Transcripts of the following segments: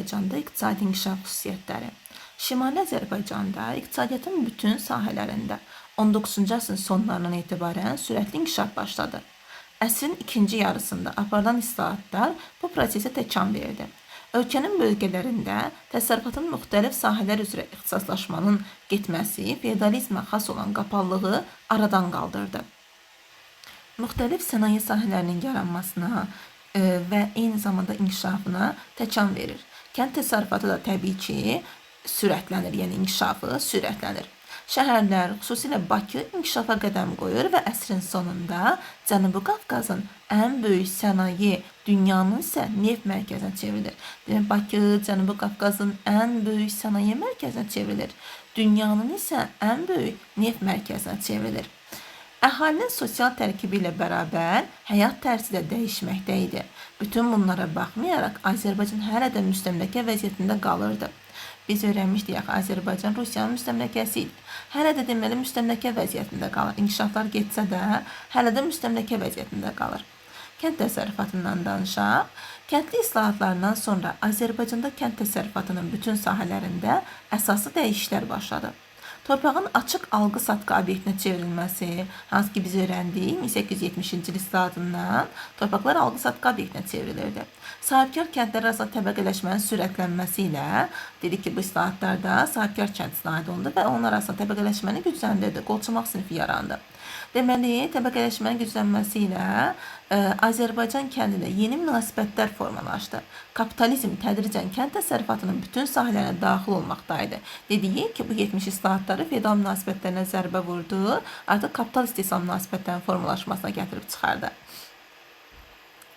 Azərbaycanda iqtisadi inkişaf xüsusiyyətləri. Şimali Azərbaycanda iqtisadiyyatın bütün sahələrində 19-cu əsrin sonlarından etibarən sürətli inkişaf başladı. Əsrin ikinci yarısında aparılan islahatlar bu prosesə təkan verdi. Ölkənin bölgələrində təsərrüfatın müxtəlif sahələr üzrə ixtisaslaşmanın getməsi feodalizmə xas olan qapalılığı aradan qaldırdı. Müxtəlif sənaye sahələrinin yaranmasına və eyni zamanda inkişafına təkan verir. Kənd təsərrüfatı da təbii ki, sürətlənir, yəni inkişafı sürətlənir. Şəhərlər, xüsusilə Bakı inkişafa qədəm qoyur və əsrin sonunda Cənubi Qafqazın ən böyük sənaye, dünyanın isə neft mərkəzinə çevrilir. Demək, Bakı Cənubi Qafqazın ən böyük sənaye mərkəzinə çevrilir. Dünyanın isə ən böyük neft mərkəzinə çevrilir. Əhalinin sosial tərkibi ilə bərabər həyat tərzi də dəyişməkdə idi. Bütün bunlara baxmayaraq Azərbaycan hələ də müstəmləkə vəziyyətində qalırdı. Biz öyrənmişdik axı Azərbaycan Rusiyanın müstəmləkəsi idi. Hələ də deməli müstəmləkə vəziyyətində qalır. İnkişaflar getsə də hələ də müstəmləkə vəziyyətində qalır. Kənd təsərrüfatından danışaq. Kəndli islahatlarından sonra Azərbaycanda kənd təsərrüfatının bütün sahələrində əsaslı dəyişikliklər başladı. Torpağın açıq alqı-satqı obyektinə çevrilməsi, hansı ki biz öyrəndik 1870-ci il islahatından torpaqlar alqı-satqı obyektinə çevrilirdi. Sahibkar kəndlər arasında təbəqələşmənin sürətlənməsi ilə dedik ki, bu islahatlarda sahibkar kənd islahat olundu və onun arasında təbəqələşməni gücləndirdi, qolçomaq sinifi yarandı. Deməli, təbəqələşmənin güclənməsi ilə Azərbaycan kəndində yeni münasibətlər formalaşdı. Kapitalizm tədricən kənd təsərrüfatının bütün sahələrinə daxil olmaqdaydı. Dediyik ki, bu 70 islahatları feodal münasibətlərinə zərbə vurdu, artıq kapital istehsal münasibətlərinin formalaşmasına gətirib çıxardı.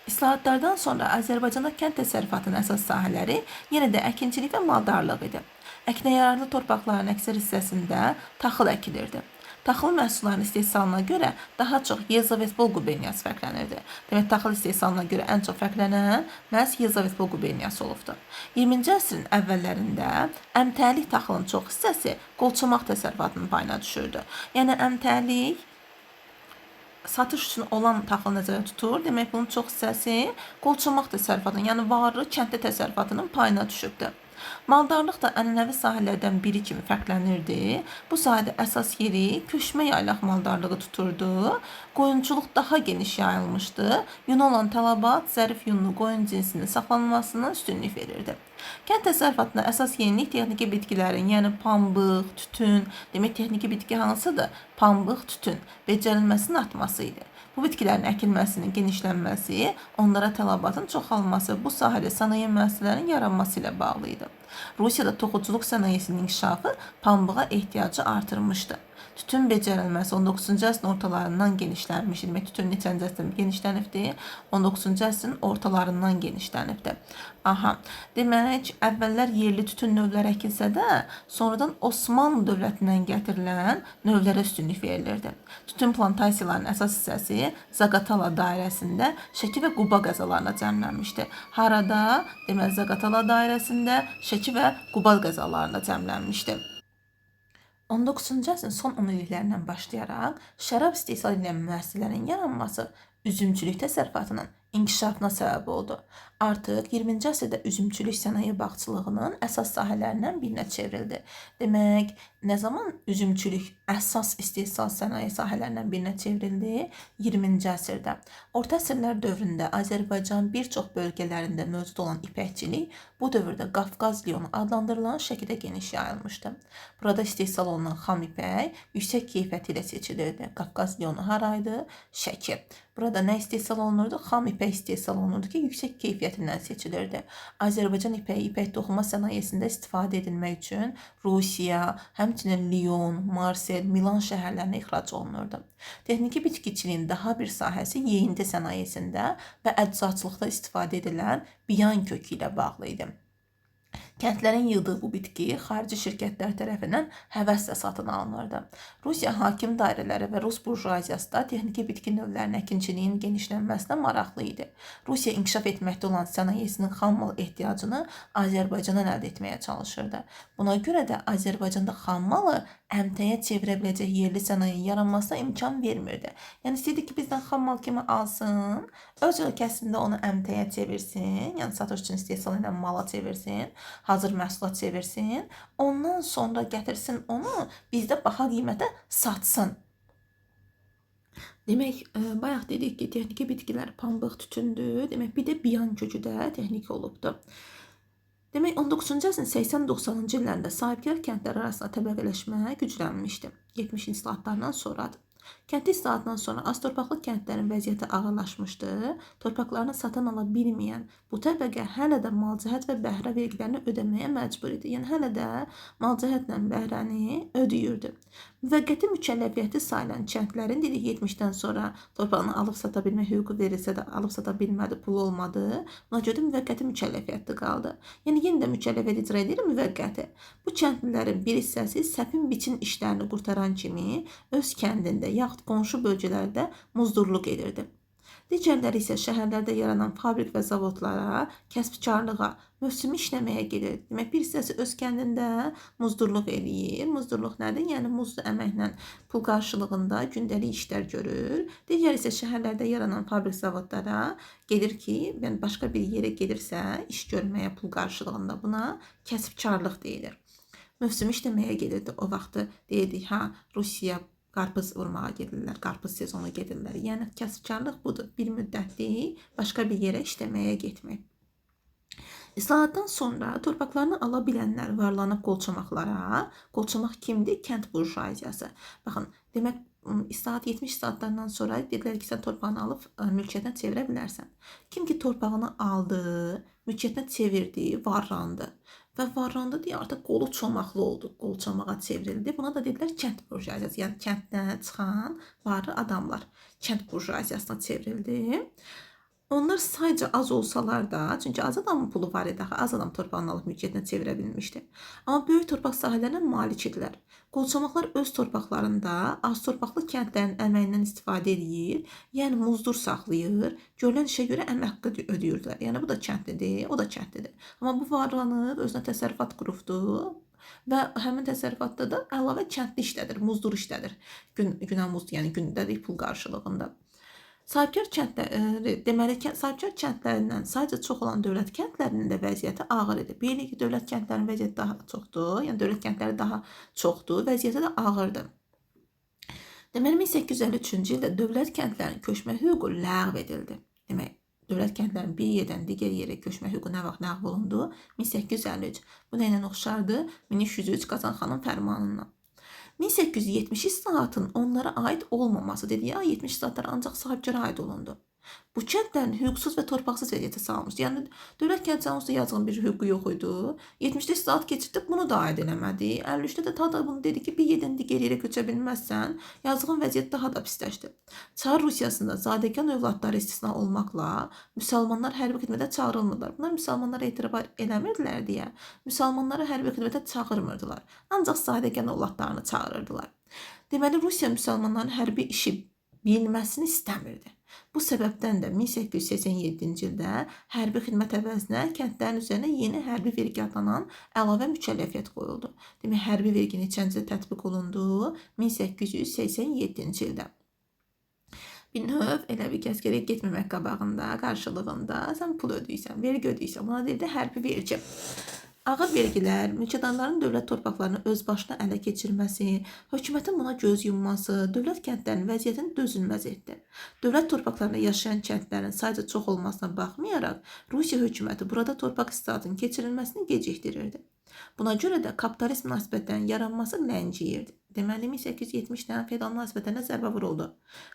İslahatlardan sonra Azərbaycanda kənd təsərrüfatının əsas sahələri yenə də əkinçilik və maldarlıq idi. Əkinə yararlı torpaqların əksər hissəsində taxıl əkilirdi. Taxıl məhsullarının istehsalına görə daha çox Yelizavetpol quberniyası fərqlənirdi. Demək, taxıl istehsalına görə ən çox fərqlənən məhz Yelizavetpol quberniyası olubdur. 20-ci əsrin əvvəllərində əmtəlik taxılın çox hissəsi qolçomaq təsərrüfatının payına düşürdü. Yəni əmtəlik satış üçün olan taxıl nəzərdə tutur. Demək, bunun çox hissəsi qolçomaq təsərrüfatının, yəni varlı kəndli təsərrüfatının payına düşübdür. Maldarlıq da ənənəvi sahələrdən biri kimi fərqlənirdi. Bu sahədə əsas yeri köçmə yaylaq maldarlığı tuturdu. Qoyunçuluq daha geniş yayılmışdı. Yuna olan tələbat zərif yunlu qoyun cinsinin saxlanılmasına üstünlük verirdi. Kənd təsərrüfatında əsas yenilik texniki bitkilərin, yəni pambıq, tütün, demək texniki bitki hansıdır? Pambıq, tütün becərilməsinin artması idi. Bu bitkilərin əkilməsinin genişlənməsi, onlara tələbatın çoxalması bu sahədə sənaye müəssisələrinin yaranması ilə bağlı idi. Rusiyada toxuculuq sənayesinin inkişafı pambığa ehtiyacı artırmışdı. Tütün becərilməsi 19-cu əsrin ortalarından genişlənmişdi. Demək, tütün neçənci əsrdə genişlənibdi? 19-cu əsrin ortalarından genişlənibdi. Aha, demək, əvvəllər yerli tütün növləri əkilsə də, sonradan Osmanlı dövlətindən gətirilən növlərə üstünlük verilirdi. Tütün plantasiyalarının əsas hissəsi Zaqatala dairəsində Şəki və Quba qəzalarına cəmlənmişdi. Harada? Deməli, Zaqatala dairəsində Şəki və Quba qəzalarına cəmlənmişdi. 19-cu əsrin son 10 illiklərindən başlayaraq şərab istehsal edən müəssisələrin yaranması üzümçülük təsərrüfatının inkişafına səbəb oldu. Artıq 20-ci əsrdə üzümçülük sənaye bağçılığının əsas sahələrindən birinə çevrildi. Demək, nə zaman üzümçülük əsas istehsal sənaye sahələrindən birinə çevrildi? 20-ci əsrdə. Orta əsrlər dövründə Azərbaycanın bir çox bölgələrində mövcud olan ipəkçilik bu dövrdə Qafqaz Liyonu adlandırılan Şəkidə geniş yayılmışdı. Burada istehsal olunan xam ipək yüksək keyfiyyəti ilə seçilirdi. Qafqaz Liyonu haraydı? Şəki. Burada nə istehsal olunurdu? Xam ipək istehsal olunurdu ki, yüksək keyfiyyətindən seçilirdi. Azərbaycan ipəyi ipək toxuma sənayesində istifadə edilmək üçün Rusiya, həmçinin Lyon, Marsel, Milan şəhərlərinə ixrac olunurdu. Texniki bitkiçiliyin daha bir sahəsi yeyinti sənayesində və əczaçılıqda istifadə edilən biyan kökü ilə bağlı idi. Kəndlərin yığdığı bu bitki xarici şirkətlər tərəfindən həvəslə satın alınırdı. Rusiya hakim dairələri və rus burjuaziyası da texniki bitki növlərinin əkinçiliyinin genişlənməsinə maraqlı idi. Rusiya inkişaf etməkdə olan sənayesinin xammal ehtiyacını Azərbaycandan əldə etməyə çalışırdı. Buna görə də Azərbaycanda xammalı əmtəyə çevirə biləcək yerli sənayenin yaranmasına imkan vermirdi. Yəni istəyirdi ki, bizdən xammal kimi alsın, öz ölkəsində onu əmtəyə çevirsin, yəni satış üçün istehsal edən mala çevirsin, hazır məhsula çevirsin, ondan sonra gətirsin onu bizdə baha qiymətə satsın. Demək, bayaq dedik ki, texniki bitkilər pambıq, tütündür. Demək, bir də biyan kökü də texniki olubdur. Demək, 19-cu əsrin 80-90-cı illərində sahibkar kəndlər arasında təbəqələşmə güclənmişdi. 70-ci islahatlardan sonradır. Kəndli islahatından sonra az torpaqlı kəndlərin vəziyyəti ağırlaşmışdı. Torpaqlarını satın ala bilməyən bu təbəqə hələ də malcəhət və bəhrə vergilərini ödəməyə məcbur idi. Yəni hələ də malcəhətlə bəhrəni ödəyirdi. Müvəqqəti mükəlləfiyyəti sayılan kəndlərin dedik 70-dən sonra torpağını alıb sata bilmə hüququ verilsə də alıb sata bilmədi, pulu olmadı. Buna görə də müvəqqəti mükəlləfiyyəti qaldı. Yəni yenə də mükəlləfiyyət icra edir müvəqqəti. Bu kəndlilərin bir hissəsi səpin biçin işlərini qurtaran kimi öz kəndində yaxud qonşu bölgələrdə muzdurluq edirdi. Digərləri isə şəhərlərdə yaranan fabrik və zavodlara, kəsbkarlığa, mövsümi işləməyə gedirdi. Demək, bir hissəsi öz kəndində muzdurluq eləyir. Muzdurluq nədir? Yəni muzlu əməklə pul qarşılığında gündəlik işlər görür. Digəri isə şəhərlərdə yaranan fabrik zavodlara gedir ki, yəni başqa bir yerə gedirsə iş görməyə pul qarşılığında buna kəsbkarlıq deyilir. Mövsümi işləməyə gedirdi. O vaxtı deyirdik, ha, Rusiya qarpız vurmağa gedirlər, qarpız sezonu gedirlər. Yəni kəsbkarlıq budur. Bir müddətlik başqa bir yerə işləməyə getmək. İslahatdan sonra torpaqlarını ala bilənlər varlanıb qolçomaqlara. Qolçomaq kimdir? Kənd burjuaziyası. Baxın, demək islahat 70 islahatlardan sonra dedilər ki, sən torpağını alıb mülkiyyətinə çevirə bilərsən. Kim ki torpağını aldı, mülkiyyətinə çevirdi, varlandı. Və varlandı deyə artıq qolu çomaqlı oldu, qol çomağa çevrildi. Buna da dedilər kənd burjuaziyası, yəni kənddən çıxan varlı adamlar kənd burjuaziyasına çevrildi. Onlar sayca az olsalar da, çünki az adamın pulu var idi, axı, az adam torpağını alıb mülkiyyətinə çevirə bilmişdi. Amma böyük torpaq sahələrinə malik idilər. Qolçomaqlar öz torpaqlarında az torpaqlı kəndlərin əməyindən istifadə edir, yəni muzdur saxlayır, görülən işə görə əmək haqqı ödəyirdilər. Yəni bu da kəndlidir, o da kəndlidir. Amma bu varlanıb, özünə təsərrüfat qurubdu və həmin təsərrüfatda da əlavə kəndli işlədir, muzdur işlədir. Günə muzd, yəni gündəlik pul qarşılığında. Sahibkar kəndləri, deməli, sahibkar kəndlərindən sayca çox olan dövlət kəndlərinin də vəziyyəti ağır idi. Bilirik ki, dövlət kəndlərinin vəziyyəti daha çoxdur, yəni dövlət kəndləri daha çoxdur, vəziyyəti də ağırdır. Deməli, 1853-cü ildə dövlət kəndlərinin köçmə hüququ ləğv edildi. Demək, dövlət kəndlərinin bir yerdən digər yerə köçmə hüququ nə vaxt ləğv olundu? 1853. Bu nə ilə oxşardı? 1303 Qazan xanın fərmanından. 1870 islahatın onlara aid olmaması, dedi ya, 70 islahatlar ancaq sahibkara aid olundu. Bu kəndlərin hüquqsuz və torpaqsız vəziyyətə salmışdı. Yəni dövlət kəndlərinin onsuz da yazığın bir hüququ yox idi. 70-də islahat keçirdi, bunu da aid eləmədi. 53-də də ta da bunu dedi ki, bir yerdən digər yerə köçə bilməzsən, yazığın vəziyyət daha da pisləşdi. Çar Rusiyasında zadəgan övladları istisna olmaqla müsəlmanlar hərbi xidmətə çağırılmırdılar. Bunlar müsəlmanlara etibar eləmirdilər deyə müsəlmanları hərbi xidmətə çağırmırdılar. Ancaq zadəgan övladlarını çağırırdılar. Deməli, Rusiya müsəlmanların hərbi işi bilməsini istəmirdi. Bu səbəbdən də 1887-ci ildə hərbi xidmət əvəzinə kəndlərin üzərinə yeni hərbi vergi adlanan əlavə mükəlləfiyyət qoyuldu. Demək, hərbi vergi neçənci ildə tətbiq olundu? 1887-ci ildə. Bir növ elə bir ki, əsgərə getməmək qabağında, qarşılığında sən pul ödəyirsən, vergi ödəyirsən. Buna deyildi hərbi vergi. Ağır vergilər, mülkədarların dövlət torpaqlarını öz başına ələ keçirməsi, hökumətin buna göz yumması dövlət kəndlərinin vəziyyətini dözülməz etdi. Dövlət torpaqlarında yaşayan kəndlərin sayca çox olmasına baxmayaraq, Rusiya hökuməti burada torpaq islahatının keçirilməsini gecikdirirdi. Buna görə də kapitalist münasibətlərinin yaranması ləngiyirdi. Deməli, 1870-dən feodal münasibətlərinə zərbə vuruldu.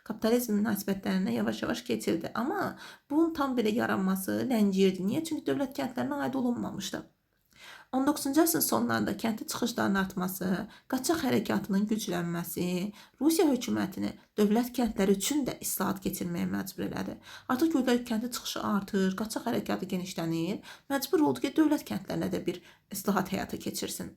Kapitalizm münasibətlərinə yavaş-yavaş keçildi. Amma bunun tam belə yaranması ləngiyirdi. Niyə? Çünki dövlət kəndlərinə aid olunmamışdı. 19-cu əsrin sonlarında kəndli çıxışlarının artması, qaçaq hərəkatının güclənməsi Rusiya hökumətini dövlət kəndləri üçün də islahat keçirməyə məcbur elədi. Artıq gördülər kəndli çıxışı artır, qaçaq hərəkatı genişlənir, məcbur oldu ki, dövlət kəndlərinə də bir islahat həyata keçirsin.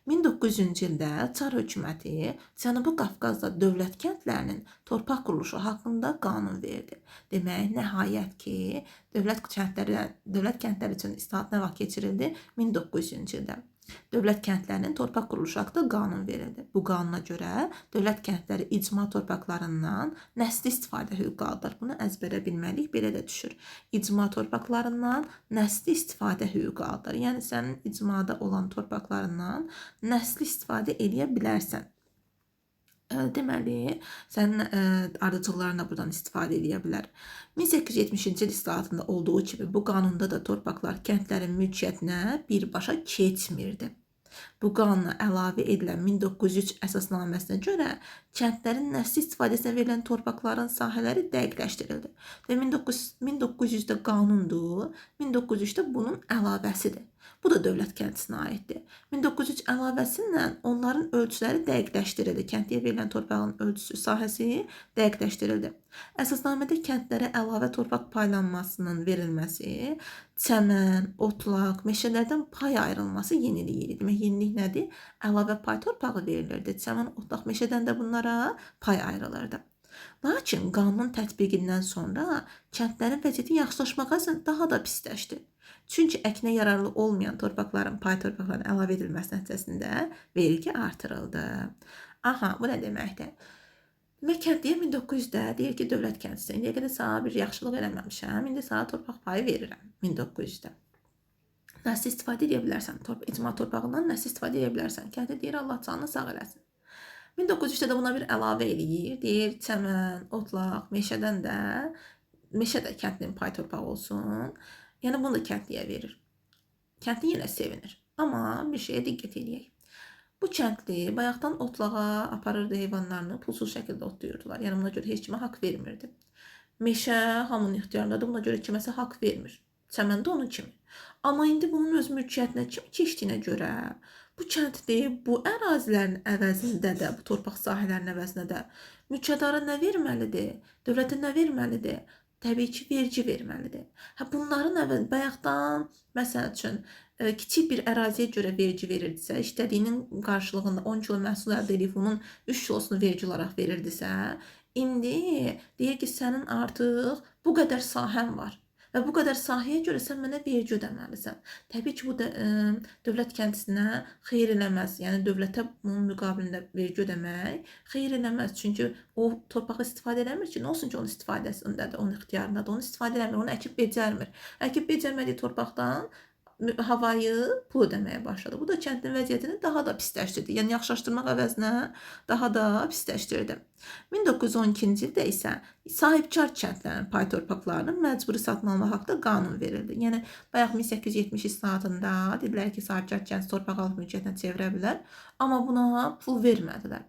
1900-cü ildə Çar hökuməti Cənubi Qafqazda dövlət kəndlərinin torpaq quruluşu haqqında qanun verdi. Demək, nəhayət ki, dövlət kəndləri üçün islahat nə vaxt keçirildi? 1900-cü ildə. Dövlət kəndlərinin torpaq quruluşu haqqında qanun verildi. Bu qanuna görə dövlət kəndləri icma torpaqlarından nəsli istifadə hüququ aldılar. Bunu əzbərə bilməliyik, belə də düşür. İcma torpaqlarından nəsli istifadə hüququ aldılar. Yəni sənin icmada olan torpaqlarından nəsli istifadə eləyə bilərsən. Deməli, sənin ardıcılların da buradan istifadə edə bilər. 1870-ci il islahatında olduğu kimi bu qanunda da torpaqlar kəndlərin mülkiyyətinə birbaşa keçmirdi. Bu qanuna əlavə edilən 1903 əsasnaməsinə görə kəndlərin nəsli istifadəsinə verilən torpaqların sahələri dəqiqləşdirildi. Və 1900-də qanundur, 1903-də bunun əlavəsidir. Bu da dövlət kəndlisinə aiddir. 1903 əlavəsi ilə onların ölçüləri dəqiqləşdirildi. Kəndliyə verilən torpağın ölçüsü, sahəsi dəqiqləşdirildi. Əsasnamədə kəndlərə əlavə torpaq paylanmasının verilməsi, çəmən, otlaq, meşələrdən pay ayrılması yenilik idi. Demək, yenilik nədir? Əlavə pay torpağı verilirdi. Çəmən, otlaq, meşədən də bunlara pay ayrılırdı. Lakin qanunun tətbiqindən sonra kəndlərin vəziyyəti yaxşılaşmaq əvəzinə daha da pisləşdi. Çünki əkinə yararlı olmayan torpaqların pay torpaqlarına əlavə edilməsi nəticəsində vergi artırıldı. Aha, bu nə deməkdir? Demək, kəndliyə 1900-də deyir ki, dövlət kəndlisi, indiyə qədər sənə bir yaxşılıq eləməmişəm, indi sənə torpaq payı verirəm 1900-də. Nəsli istifadə edə bilərsən, icma torpağından nəsli istifadə edə bilərsən. Kəndli deyir, Allah canını sağ eləsin. 1903-də də buna bir əlavə eləyir. Deyir, çəmən, otlaq, meşədən də, meşə də kəndlinin pay torpağı olsun. Yəni, bunu da kəndliyə verir. Kəndli yenə sevinir. Amma bir şeyə diqqət eləyək. Bu kəndli bayaqdan otlağa aparırdı heyvanlarını, pulsuz şəkildə otlayırdılar. Yəni, buna görə heç kimə haqq vermirdi. Meşə hamının ixtiyarındadır, buna görə kiməsə haqq vermir. Çəmən də onun kimi. Amma indi bunun öz mülkiyyətinə kim keçdiyinə görə bu kəndli bu ərazilərin əvəzində də, bu torpaq sahələrinin əvəzində də mülkiyyətdara nə verməlidir? Dövlətə nə verməlidir? Təbii ki, vergi verməlidir. Hə, bunların əvəzində bayaqdan, məsəl üçün, kiçik bir əraziyə görə vergi verirdisə, işlədiyinin qarşılığında 10 kilo məhsul əldə edib, bunun 3 kilosunu vergi olaraq verirdisə, indi deyir ki, sənin artıq bu qədər sahən var. Və bu qədər sahəyə görə sən mənə vergi ödəməlisən. Təbii ki, bu da dövlət kəndlisinə xeyir eləməz. Yəni, dövlətə bunun müqabilində vergi ödəmək xeyir eləməz. Çünki o torpağı istifadə eləmir ki, nə olsun ki, onun istifadəsindədir, onun ixtiyarındadır. Onu istifadə eləmir, onu əkib becərmir. Əkib becərmədiyi torpaqdan havayı pul ödəməyə başladı. Bu da kəndin vəziyyətini daha da pisləşdirdi. Yəni, yaxşılaşdırmaq əvəzinə daha da pisləşdirdi. 1912-ci ildə isə sahibkar kəndlərin pay torpaqlarının məcburi satın alma haqqında qanun verildi. Yəni, bayaq 1870 islahatında dedilər ki, sahibkar kənd torpaq alıb mülkiyyətinə çevirə bilər, amma buna pul vermədilər.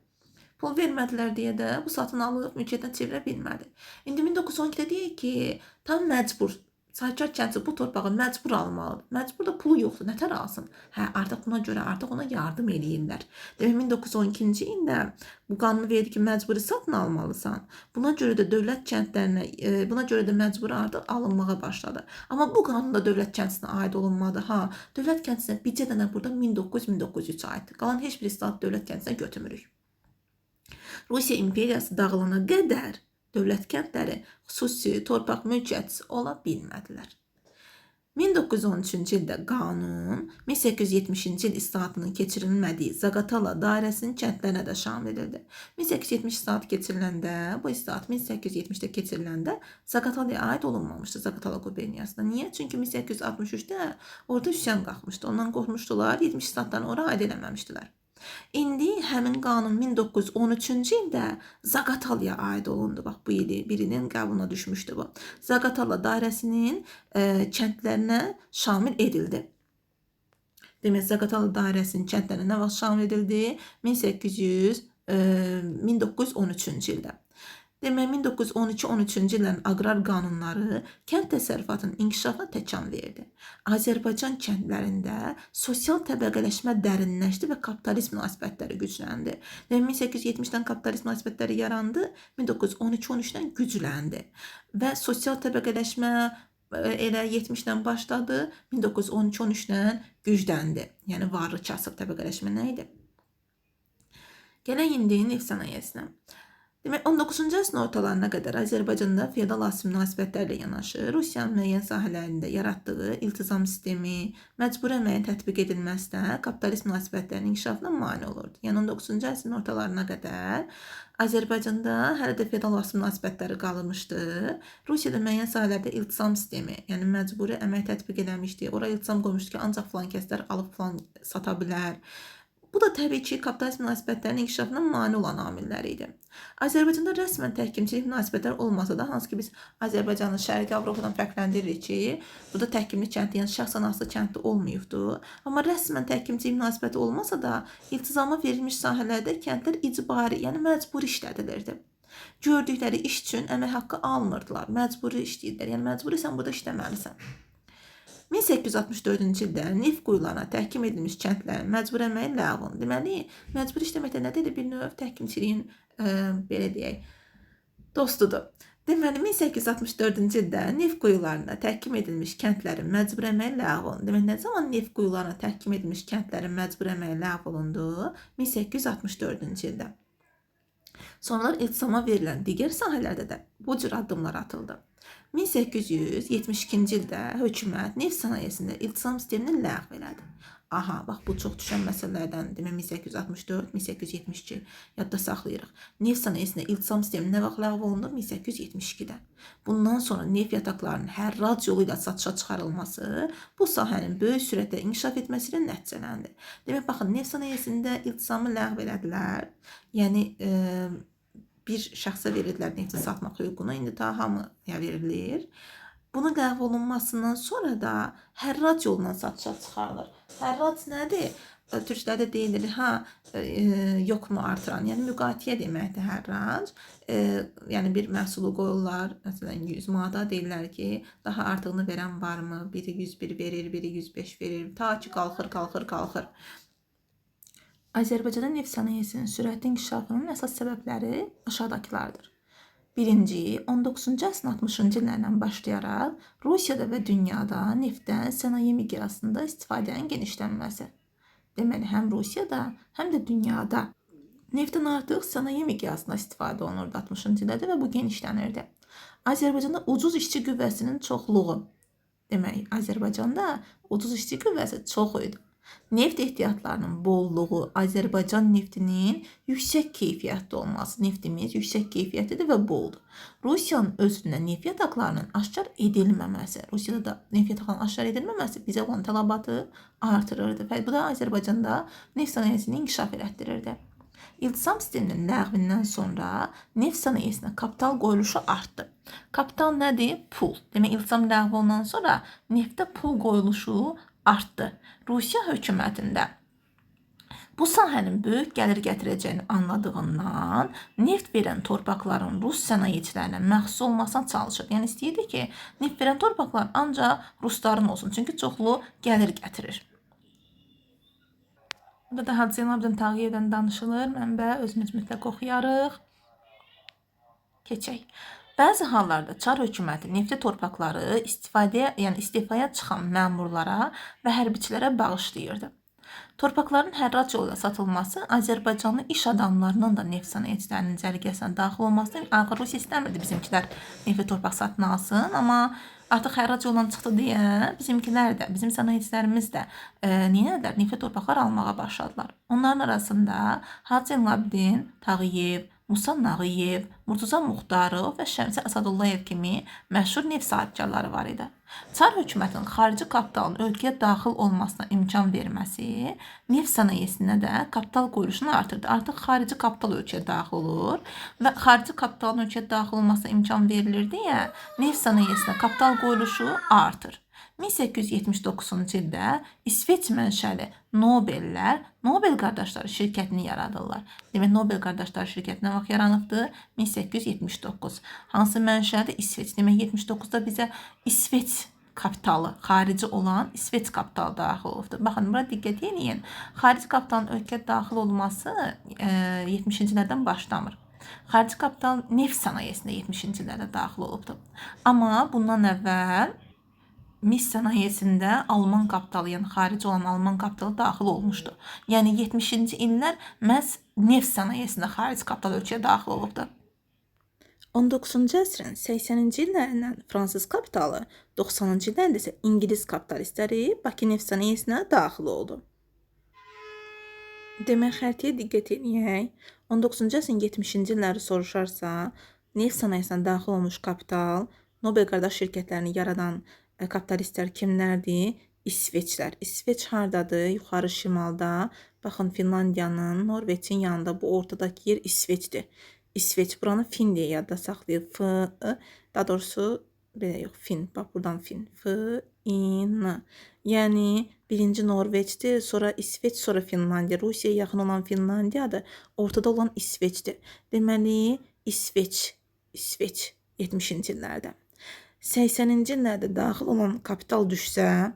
Pul vermədilər deyə də bu satın alıb mülkiyyətinə çevirə bilmədi. İndi 1912-də deyir ki, tam məcbur. Sahibkar kəndli bu torpağı məcbur almalıdır. Məcbur da pulu yoxdur, nətər alsın? Hə, artıq buna görə artıq ona yardım eləyirlər. Demək, 1912-ci ildə bu qanunu verdi ki, məcburi satın almalısan. Buna görə də dövlət kəndlərinə, buna görə də məcburi artıq alınmağa başladı. Amma bu qanun da dövlət kəndlisinə aid olunmadı. Ha, dövlət kəndlisinə bircə dənə burada 1900-1903 aiddir. Qalan heç bir islahat dövlət kəndlisinə götürmürük. Rusiya imperiyası dağılana qədər dövlət kəndləri xüsusi torpaq mülkiyyətçisi ola bilmədilər. 1913-cü ildə qanun 1870-ci il islahatının keçirilmədiyi Zaqatala dairəsinin kəndlərinə də şamil edildi. 1870 islahat keçiriləndə, bu islahat 1870-də keçiriləndə Zaqatalaya aid olunmamışdı, Zaqatala quberniyasına. Niyə? Çünki 1863-də orada üsyan qalxmışdı. Ondan qorxmuşdular, 70 islahatlarını ora aid eləməmişdilər. İndi həmin qanun 1913-cü ildə Zaqatalaya aid olundu. Bax, bu ili birinin qəbuluna düşmüşdü bu. Zaqatala dairəsinin kəndlərinə şamil edildi. Demək, Zaqatala dairəsinin kəndlərinə nə vaxt şamil edildi? 1913-cü ildə. Demək 1912-13-cü illərin aqrar qanunları kənd təsərrüfatının inkişafına təkan verdi. Azərbaycan kəndlərində sosial təbəqələşmə dərinləşdi və kapitalist münasibətləri gücləndi. Demək 1870-dən kapitalist münasibətləri yarandı, 1912-13-dən gücləndi. Və sosial təbəqələşmə elə 70-dən başladı, 1912-13-dən gücləndi. Yəni varlı kasıb təbəqələşmə nə idi? Gələk indi neft sənayesinə. Demək 19-cu əsrin ortalarına qədər Azərbaycanda feodal asili münasibətlərlə yanaşı Rusiyanın müəyyən sahələrində yaratdığı iltizam sistemi, məcburi əməyin tətbiq edilməsi də kapitalist münasibətlərinin inkişafına mane olurdu. Yəni 19-cu əsrin ortalarına qədər Azərbaycanda hələ də feodal asili münasibətləri qalmışdı. Rusiyada müəyyən sahələrdə iltizam sistemi, yəni məcburi əmək tətbiq edilmişdi. Ora iltizam qoymuşdu ki, ancaq filan kəslər alıb filan sata bilər. Bu da təbii ki, kapitalist münasibətlərinin inkişafına mane olan amillər idi. Azərbaycanda rəsmən təhkimçilik münasibətlər olmasa da, hansı ki biz Azərbaycanı Şərqi Avropadan fərqləndiririk ki, burada təhkimli kəndli, yəni şəxsən asılı kəndli olmayıbdı. Amma rəsmən təhkimçilik münasibəti olmasa da, iltizama verilmiş sahələrdə kəndlər icbari, yəni məcburi işlədilirdi. Gördükləri iş üçün əmək haqqı almırdılar, məcburi işləyirdilər. Yəni məcburi sən burada işləməlisən. 1864-cü ildə neft quyularına təhkim edilmiş kəndlərin məcburi əməyi ləğv olundu. Deməli, məcburi işləmək də nədir? Bir növ təhkimçiliyin, belə deyək, dostudur. Deməli, 1864-cü ildə neft quyularına təhkim edilmiş kəndlərin məcburi əməyi ləğv olundu. Deməli, nə zaman neft quyularına təhkim edilmiş kəndlərin məcburi əməyi ləğv olundu? 1864-cü ildə. Sonralar iltizama verilən digər sahələrdə də bu cür addımlar atıldı. 1872-ci ildə hökumət neft sənayesində iltizam sistemini ləğv elədi. Aha, bax bu çox düşən məsələlərdən, demək 1864, 1872 yadda saxlayırıq. Neft sənayesində iltizam sistemi nə vaxt ləğv olundu? 1872-də. Bundan sonra neft yataqlarının hərrac yolu ilə satışa çıxarılması bu sahənin böyük sürətlə inkişaf etməsi ilə nəticələndi. Demək, baxın, neft sənayesində iltizamı ləğv elədilər. Yəni bir şəxsə verirdilər nefti satmaq hüququnu, indi ta hamıya verilir. Bunun ləğv olunmasından sonra da hərrac yolla satışa çıxarılır. Hərrac nədir? Türklərdə deyilir, ha, yoxmu artıran, yəni müqatiyə deməkdir hərrac. Yəni bir məhsulu qoyurlar, məsələn 100 manata deyirlər ki, daha artığını verən varmı? Biri 101 verir, biri 105 verir, ta ki qalxır, qalxır, qalxır. Azərbaycanda neft sənayesinin sürətli inkişafının əsas səbəbləri aşağıdakılardır. Birinci, 19-cu əsrin 60-cı illərdən başlayaraq Rusiyada və dünyada neftdən sənaye miqyasında istifadənin genişlənməsi. Deməli, həm Rusiyada, həm də dünyada neftdən artıq sənaye miqyasında istifadə olunurdu 60-cı illərdə və bu genişlənirdi. Azərbaycanda ucuz işçi qüvvəsinin çoxluğu. Demək, Azərbaycanda ucuz işçi qüvvəsi çox idi. Neft ehtiyatlarının bolluğu, Azərbaycan neftinin yüksək keyfiyyətli olması. Neftimiz yüksək keyfiyyətlidir və boldur. Rusiyanın özündə neft yataqlarının aşkar edilməməsi, Rusiyada da neft yataqlarının aşkar edilməməsi bizə olan tələbatı artırırdı və bu da Azərbaycanda neft sənayesini inkişaf elətdirirdi. İltizam sisteminin ləğvindən sonra neft sənayesinə kapital qoyuluşu artdı. Kapital nədir? Pul. Demək, iltizam ləğv olundan sonra neftə pul qoyuluşu artdı. Rusiya hökumətində bu sahənin böyük gəlir gətirəcəyini anladığından neft verən torpaqların rus sənayeçilərinə məxsus olmasına çalışır. Yəni istəyirdi ki, neft verən torpaqlar ancaq rusların olsun, çünki çoxlu gəlir gətirir. Burada da Hacı Zeynalabdin Tağıyevdən danışılır. Mənbə özümüz mütləq oxuyarıq. Keçək. Bəzi hallarda Çar hökuməti neftli torpaqları istifadəyə, yəni istefaya çıxan məmurlara və hərbiçilərə bağışlayırdı. Torpaqların hərrac yolu ilə satılması Azərbaycanlı iş adamlarının da neft sənayeçilərinin cərgəsinə daxil olmasını, axır Rusiya istəmirdi bizimkilər neftli torpaq satın alsın, amma artıq hərrac yolla çıxdı deyə bizimkilər də, bizim sənayeçilərimiz də nə etdilər? Neftli torpaqlar almağa başladılar. Onların arasında Hacı Zeynalabdin Tağıyev, Musa Nağıyev, Murtuza Muxtarov və Şəmsi Əsədullayev kimi məşhur neft sahibkarları var idi. Çar hökumətinin xarici kapitalın ölkəyə daxil olmasına imkan verməsi neft sənayesinə də kapital qoyuluşunu artırdı. Artıq xarici kapital ölkəyə daxil olur və xarici kapitalın ölkəyə daxil olmasına imkan verilir deyə neft sənayesinə kapital qoyuluşu artır. 1879-cu ildə İsveç mənşəli Nobellər Nobel qardaşları şirkətini yaradırlar. Demək, Nobel qardaşları şirkəti nə vaxt yaranıbdır? 1879. Hansı mənşədir? İsveç. Demək, 79-da bizə İsveç kapitalı, xarici olan İsveç kapitalı daxil olubdur. Baxın, bura diqqət eləyin. Xarici kapitalın ölkəyə daxil olması 70-ci illərdən başlamır. Xarici kapital neft sənayesində 70-ci illərdə daxil olubdur. Amma bundan əvvəl mis sənayesində Alman kapitalı, yəni xarici olan Alman kapitalı daxil olmuşdu. Yəni 70-ci illər məhz neft sənayesində xarici kapital ölkəyə daxil olubdur. 19-cu əsrin 80-ci illərindən fransız kapitalı, 90-cı illərdə isə ingilis kapitalistləri Bakı neft sənayesinə daxil oldu. Demək, xəritəyə diqqət eləyək. 19-cu əsrin 70-ci illəri soruşarsa, neft sənayesinə daxil olmuş kapital, Nobel qardaş şirkətlərini yaradan kapitalistlər kimlərdir? İsveçlər. İsveç hardadır? Yuxarı şimalda. Baxın, Finlandiyanın, Norveçin yanında bu ortadakı yer İsveçdir. İsveç buranı Fin deyə yadda saxlayır. F, daha doğrusu belə yox, Fin. Bax buradan Fin. F, I, N. Yəni birinci Norveçdir, sonra İsveç, sonra Finlandiya. Rusiyaya yaxın olan Finlandiyadır. Ortada olan İsveçdir. Deməli, İsveç, İsveç 70-ci illərdə. 80-ci illərdə daxil olan kapital düşsə,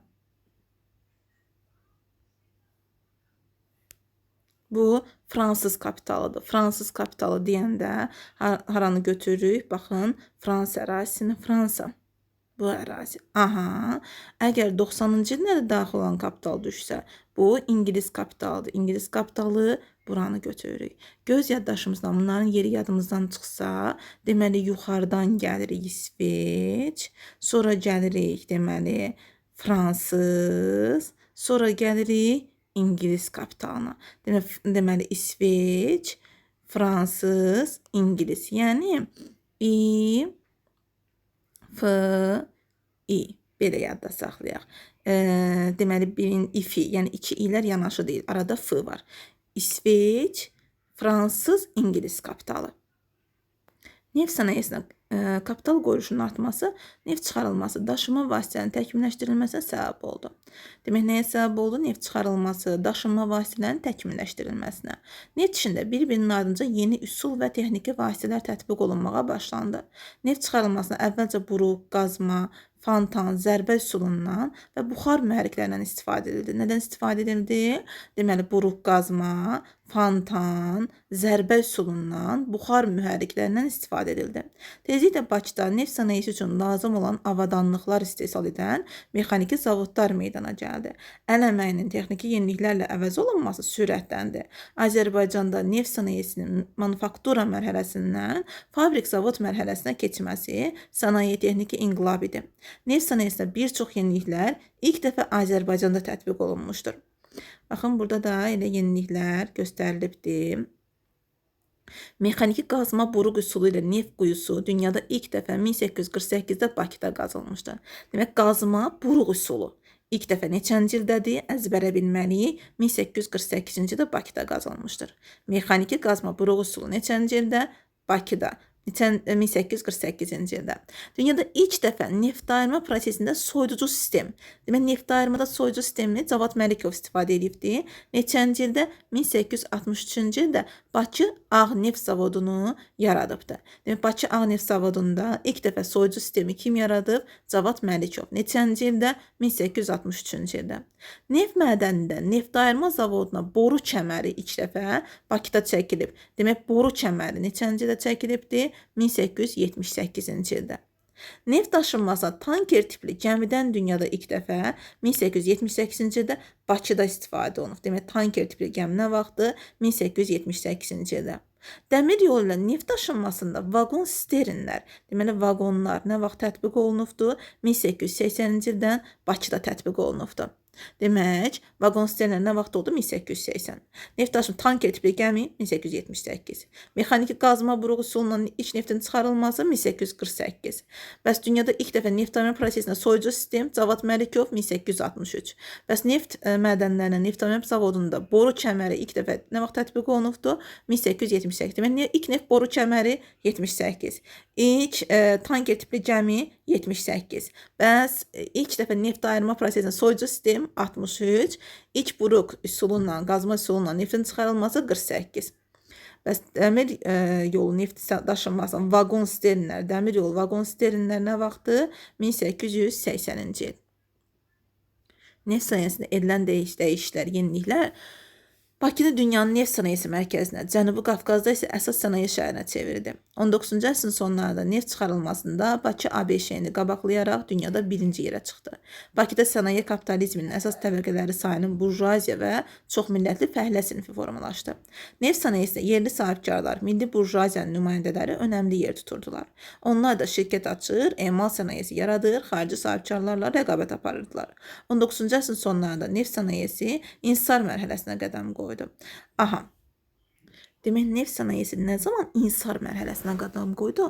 bu fransız kapitalıdır. Fransız kapitalı deyəndə haranı götürürük? Baxın, Fransa ərazisini, Fransa. Bu ərazi. Aha. Əgər 90-cı illərdə daxil olan kapital düşsə, bu İngilis kapitalıdır. İngilis kapitalı buranı götürürük. Göz yaddaşımızdan bunların yeri yadımızdan çıxsa, deməli yuxarıdan gəlirik İsveç, sonra gəlirik deməli fransız, sonra gəlirik İngilis kapitalına. Deməli İsveç, fransız, İngilis. Yəni I, F, I. Belə yadda saxlayaq. Deməli birin İF, yəni iki İ-lər yanaşı deyil. Arada F var. İsveç, fransız, İngilis kapitalı. Neft sənayesinə kapital qoyuluşunun artması, neft çıxarılması, daşınma vasitələrinin təkmilləşdirilməsinə səbəb oldu. Demək, nəyə səbəb oldu? Neft çıxarılması, daşınma vasitələrinin təkmilləşdirilməsinə. Neft işində bir-birinin ardınca yeni üsul və texniki vasitələr tətbiq olunmağa başlandı. Neft çıxarılmasına əvvəlcə buruq, qazma, fontan, zərbə üsulundan və buxar mühərriklərindən istifadə edildi. Nədən istifadə edildi? Deməli, buruq qazma, fontan, zərbə üsulundan, buxar mühərriklərindən istifadə edildi. Tezliklə Bakıda neft sənayesi üçün lazım olan avadanlıqlar istehsal edən mexaniki zavodlar meydana gəldi. Əl əməyinin texniki yeniliklərlə əvəz olunması sürətləndi. Azərbaycanda neft sənayesinin manufaktura mərhələsindən fabrik-zavod mərhələsinə keçməsi sənaye texniki inqilab idi. Neft sənayesində bir çox yeniliklər ilk dəfə Azərbaycanda tətbiq olunmuşdur. Baxın, burada da elə yeniliklər göstərilibdir. Mexaniki qazma buruq üsulu ilə neft quyusu dünyada ilk dəfə 1848-də Bakıda qazılmışdır. Demək, qazma buruq üsulu ilk dəfə neçənci ildədir? Əzbərə bilməliyik. 1848-ci ildə Bakıda qazılmışdır. Mexaniki qazma buruq üsulu neçənci ildə? Bakıda. 1848-ci ildə. Dünyada ilk dəfə neft ayırma prosesində soyuducu sistem. Demək, neft ayırmada soyuducu sistemini Cavad Məlikov istifadə edibdi. Neçənci ildə? 1863-cü ildə Bakı Ağ Neft Zavodunu yaradıbdı. Demək, Bakı Ağ Neft Zavodunda ilk dəfə soyuducu sistemi kim yaradıb? Cavad Məlikov. Neçənci ildə? 1863-cü ildə. Neft mədənində neft ayırma zavoduna boru kəməri ilk dəfə Bakıda çəkilib. Demək, boru kəməri neçənci ildə çəkilibdi? 1878-ci ildə. Neft daşınması tanker tipli gəmidən dünyada ilk dəfə 1878-ci ildə Bakıda istifadə olunub. Demək, tanker tipli gəmi nə vaxtdır? 1878-ci ildə. Dəmir yolu ilə neft daşınmasında vaqon sterinlər, deməli vaqonlar nə vaxt tətbiq olunubdur? 1880-ci ildən Bakıda tətbiq olunubdur. Demək, vaqon sterinlər nə vaxt oldu? 1880. Neft daşıma tanker tipli gəmi 1878. Mexaniki qazma buruq üsulundan iç neftin çıxarılması 1848. Bəs dünyada ilk dəfə neft ayırma prosesində soyucu sistem Cavad Məlikov 1863. Bəs neft mədənlərinə neft ayırma zavodunda boru kəməri ilk dəfə nə vaxt tətbiq olunubdur? 1878. Demək, ilk neft boru kəməri 78. İlk tanker tipli gəmi 78. Bəs ilk dəfə neft ayırma prosesinin soyucu sistem 63, ilk buruq üsulu ilə, qazma üsulu ilə neftin çıxarılması 48. Bəs dəmir yolu neft daşınmasının vaqon sternlər, dəmir yolu vaqon sternlər nə vaxtı? 1880-ci il. Neft sənayesində edilən dəyişikliklər, yeniliklər Bakını dünyanın neft sənayesi mərkəzinə, Cənubi Qafqazda isə əsas sənaye şəhərinə çevirdi. 19-cu əsrin sonlarında neft çıxarılmasında Bakı ABŞ-ni qabaqlayaraq dünyada birinci yerə çıxdı. Bakıda sənaye kapitalizminin əsas təbəqələri sayının burjuaziya və çoxmillətli fəhlə sinifi formalaşdı. Neft sənayesində yerli sahibkarlar, milli burjuaziyanın nümayəndələri önəmli yer tuturdular. Onlar da şirkət açır, emal sənayesi yaradır, xarici sahibkarlarla rəqabət aparırdılar. 19-cu əsrin sonlarında neft sənayesi insar mərhələsinə qədəm qoydu. Aha. Demək, neft sənayesi nə zaman insar mərhələsinə qədəm qoydu?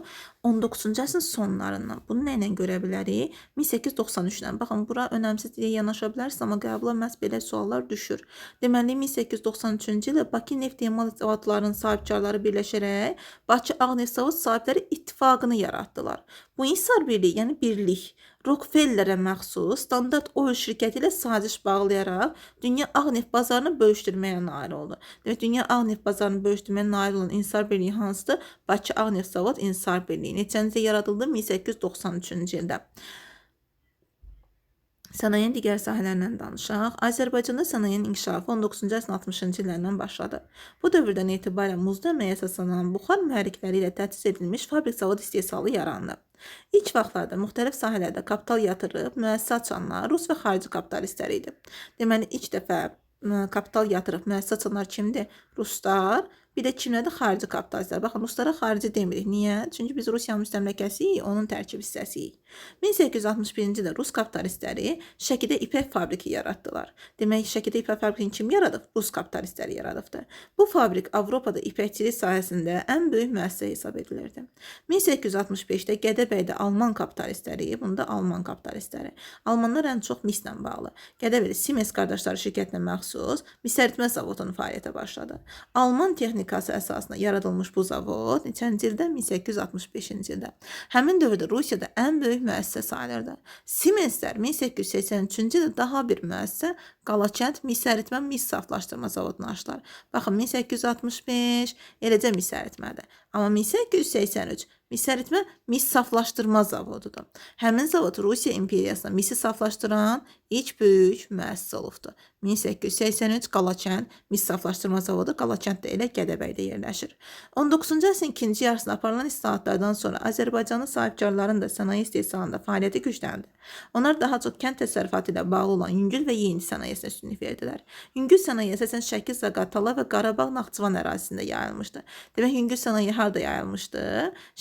19-cu əsrin sonlarından. Bunu nə ilə görə bilərik? 1893-dən. Baxın, bura önəmsiz deyə yanaşa bilərsiniz, amma qəbula məhz belə suallar düşür. Deməli, 1893-cü ildə Bakı neft emal zavodlarının sahibkarları birləşərək Bakı Ağ Neft Zavod Sahibləri İttifaqını yaratdılar. Bu insar birliyi, yəni birlik, Rockefellerə məxsus Standard Oil şirkəti ilə saziş bağlayaraq dünya ağ neft bazarını bölüşdürməyə nail oldu. Demək, dünya ağ neft bazarını bölüşdürməyə nail olan İnsar Birliyi hansıdır? Bakı Ağ Neft Zavod İnsar Birliyi. Neçənci ildə yaradıldı? 1893-cü ildə. Sənayenin digər sahələrindən danışaq. Azərbaycanda sənayenin inkişafı 19-cu əsrin 60-cı illərindən başladı. Bu dövrdən etibarən muzlu əməyə əsaslanan buxar mühərrikləri ilə təchiz edilmiş fabrik zavod istehsalı yarandı. İlk vaxtlarda müxtəlif sahələrdə kapital yatırıb müəssisə açanlar rus və xarici kapitalistlər idi. Deməli, ilk dəfə kapital yatırıb müəssisə açanlar kimdir? Ruslar. Bir də kimlərdir? Xarici kapitalistlər. Baxın, ruslara xarici demirik. Niyə? Çünki biz Rusiya müstəmləkəsiyik, onun tərkib hissəsiyik. 1861-ci ildə rus kapitalistləri Şəkidə ipək fabriki yaratdılar. Demək, Şəkidə ipək fabrikini kim yaradıb? Rus kapitalistləri yaradıbdı. Bu fabrik Avropada ipəkçilik sahəsində ən böyük müəssisə hesab edilirdi. 1865-də Gədəbəydə Alman kapitalistləri, bunda Alman kapitalistləri. Almanlar ən çox mislə bağlı. Gədəbəydə Siemens qardaşları şirkətinə məxsus mis əritmə zavodunun fəaliyyətə başladı. Alman texnikası əsasında yaradılmış bu zavod neçənci ildə? 1865-ci ildə. Həmin dövrdə Rusiyada ən böyük müəssisə sayılırdı. Siemenslər 1883-cü ildə daha bir müəssisə Qalakənd mis əritmə mis saflaşdırma zavodunu açdılar. Baxın, 1865 eləcə mis əritmədir. Amma 1883 mis əritmə mis saflaşdırma zavodudur. Həmin zavod Rusiya imperiyasında misi saflaşdıran ilk böyük müəssisə olubdur. 1883 Qalakənd mis saflaşdırma zavodu Qalakənd də elə Gədəbəydə yerləşir. 19-cu əsrin ikinci yarısında aparılan islahatlardan sonra Azərbaycanlı sahibkarların da sənaye istehsalında fəaliyyəti gücləndi. Onlar daha çox kənd təsərrüfatı ilə bağlı olan yüngül və yeyinti sənayesinə üstünlük verdilər. Yüngül sənaye əsasən Şəki, Zaqatala və Qarabağ, Naxçıvan ərazisində yayılmışdı. Demək, yüngül sənaye harda yayılmışdı?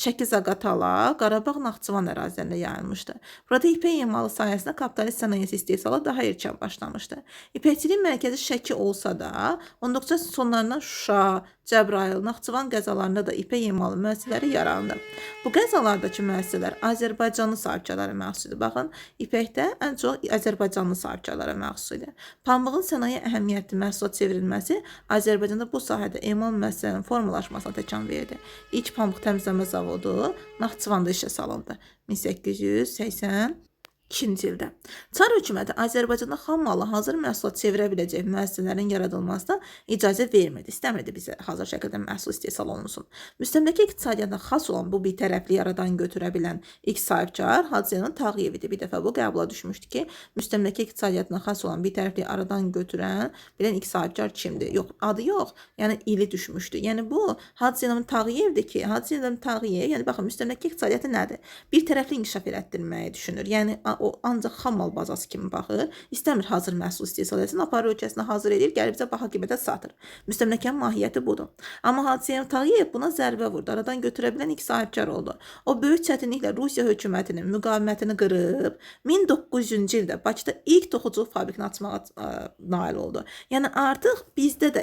Şəki, Zaqatala, Qarabağ, Naxçıvan ərazilərində yayılmışdı. Burada ipək emalı sayəsində kapitalist sənayesi istehsalı daha erkən başlamışdı. İpəkçilik mərkəzi Şəki olsa da, 19-cu əsrin sonlarından Şuşa, Cəbrayıl, Naxçıvan qəzalarında da ipək emalı müəssisələri yarandı. Bu qəzalardakı müəssisələr Azərbaycanlı sahibkarlara məxsus idi. Baxın, ipəkdə ən çox Azərbaycanlı sahibkarlara məxsus idi. Pambığın sənaye əhəmiyyətli məhsula çevrilməsi Azərbaycanda bu sahədə emal müəssisələrinin formalaşmasına təkan verdi. İlk pambıq təmizləmə zavodu Naxçıvanda işə salındı. 1882-ci ildə. Çar hökuməti Azərbaycanda xam malı hazır məhsula çevirə biləcək müəssisələrin yaradılmasına icazə vermirdi. İstəmirdi bizə hazır şəkildə məhsul istehsal olunsun. Müstəmləkə iqtisadiyyatına xas olan bu bitərəfli yaradan götürə bilən ilk sahibkar Hacı Zeynal Tağıyev idi. Bir dəfə bu qəbula düşmüşdü ki, müstəmləkə iqtisadiyyatına xas olan bitərəfli aradan götürən bilən ilk sahibkar kimdir? Yox, adı yox, yəni ili düşmüşdü. Yəni bu Hacı Zeynal Tağıyevdir ki, Hacı Zeynal Tağıyev, yəni baxın, müstəmləkə iqtisadiyyatı nədir? Bir tərəfli inkişaf elətdirməyi düşünür. Yəni o ancaq xam mal bazası kimi baxır. İstəmir hazır məhsul istehsal etsin, aparır ölkəsinə hazır edir, gəlib bizə baha qiymətə satır. Müstəmləkənin mahiyyəti budur. Amma Hacı Zeynal Tağıyev buna zərbə vurdu. Aradan götürə bilən ilk sahibkar oldu. O böyük çətinliklə Rusiya hökumətinin müqavimətini qırıb 1900-cü ildə Bakıda ilk toxuculuq fabrikini açmağa nail oldu. Yəni artıq bizdə də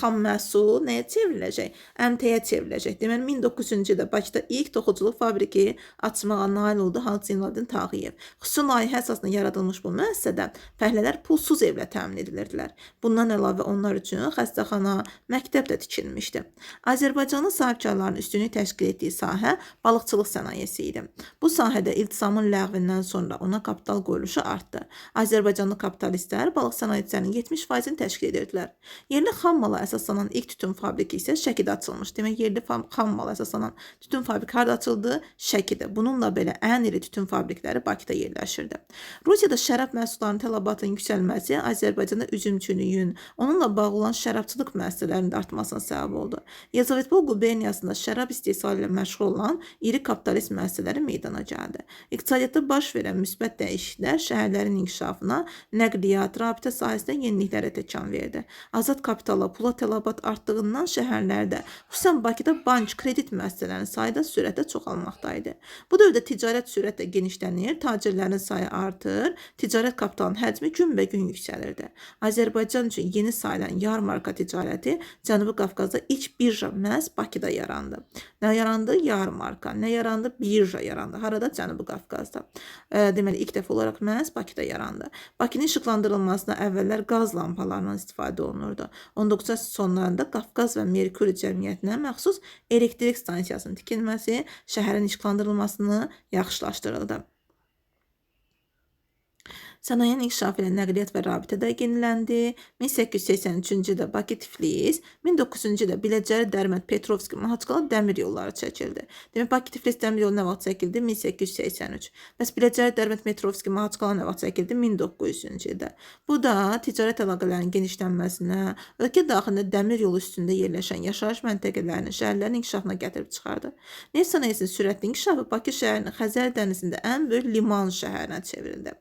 xam məhsul nəyə çevriləcək? Əmtəyə çevriləcək. Deməli 1900-cü ildə Bakıda ilk toxuculuq fabriki açmağa nail oldu Hacı Zeynalabdin Tağıyev. Əliyev. Xüsusi layihə əsasında yaradılmış bu müəssisədə fəhlələr pulsuz evlə təmin edilirdilər. Bundan əlavə onlar üçün xəstəxana, məktəb də tikilmişdi. Azərbaycanlı sahibkarların üstünlük təşkil etdiyi sahə balıqçılıq sənayesi idi. Bu sahədə iltizamın ləğvindən sonra ona kapital qoyuluşu artdı. Azərbaycanlı kapitalistlər balıq sənayesinin 70%-ni təşkil edirdilər. Yerli xam mala əsaslanan ilk tütün fabriki isə Şəkidə açılmış. Demək, yerli xam mala əsaslanan tütün fabriki harda açıldı? Şəkidə. Bununla belə ən iri tütün fabrikləri Bakıda yerləşirdi. Rusiyada şərab məhsullarının tələbatının yüksəlməsi Azərbaycanda üzümçülüyün, onunla bağlı olan şərabçılıq müəssisələrinin də artmasına səbəb oldu. Yelizavetpol quberniyasında şərab istehsalı ilə məşğul olan iri kapitalist müəssisələri meydana gəldi. İqtisadiyyatda baş verən müsbət dəyişikliklər şəhərlərin inkişafına, nəqliyyat, rabitə sahəsində yeniliklərə təkan verdi. Azad kapitala, pula tələbat artdığından şəhərlərdə, xüsusən Bakıda bank, kredit müəssisələrinin sayı da sürətlə çoxalmaqda idi. Bu dövrdə ticarət sürətlə genişlənir, tacirlərin sayı artır, ticarət kapitalının həcmi günbəgün yüksəlirdi. Azərbaycan üçün yeni sayılan yarmarka ticarəti Cənubi Qafqazda ilk birja məhz Bakıda yarandı. Nə yarandı? Yarmarka. Nə yarandı? Birja yarandı. Harada? Cənubi Qafqazda. Deməli, ilk dəfə olaraq məhz Bakıda yarandı. Bakının işıqlandırılmasına əvvəllər qaz lampalarından istifadə olunurdu. 19-cu əsrin sonlarında Qafqaz və Merkuri cəmiyyətinə məxsus elektrik stansiyasının tikilməsi şəhərin işıqlandırılmasını yaxşılaşdırıldı. Sənayenin inkişafı ilə nəqliyyat və rabitə də yeniləndi. 1883-cü ildə Bakı-Tiflis, 1900-cü ildə Biləcəri, Dərbənd, Petrovski, Mahaçqala dəmir yolları çəkildi. Demək, Bakı-Tiflis dəmir yolu nə vaxt çəkildi? 1883. Bəs Biləcəri, Dərbənd, Petrovski, Mahaçqala nə vaxt çəkildi? 1900-cü ildə. Bu da ticarət əlaqələrinin genişlənməsinə, ölkə daxilində dəmir yolu üstündə yerləşən yaşayış məntəqələrinin, şəhərlərin inkişafına gətirib çıxardı. Neft sənayesinin sürətli inkişafı Bakı şəhərinin Xəzər dənizində ən böyük liman şəhərinə çevrildi.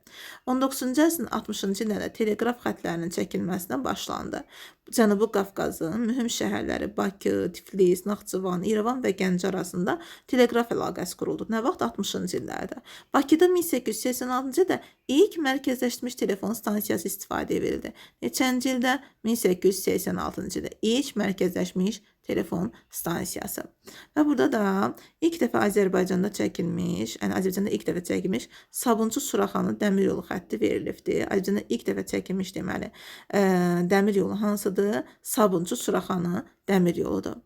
19-cu əsrin 60-cı illərində teleqraf xətlərinin çəkilməsinə başlandı. Cənubi Qafqazın mühüm şəhərləri Bakı, Tiflis, Naxçıvan, İrəvan və Gəncə arasında teleqraf əlaqəsi quruldu. Nə vaxt? 60-cı illərdə. Bakıda 1886-cı ildə ilk mərkəzləşdirilmiş telefon stansiyası istifadəyə verildi. Neçənci ildə? 1886-cı ildə ilk mərkəzləşmiş telefon stansiyası. Və burada da ilk dəfə Azərbaycanda çəkilmiş, yəni Azərbaycanda ilk dəfə çəkilmiş Sabunçu Suraxanı dəmir yolu xətti verilibdir. Azərbaycanda ilk dəfə çəkilmiş deməli, dəmir yolu hansıdır? Sabunçu Suraxanı dəmir yoludur.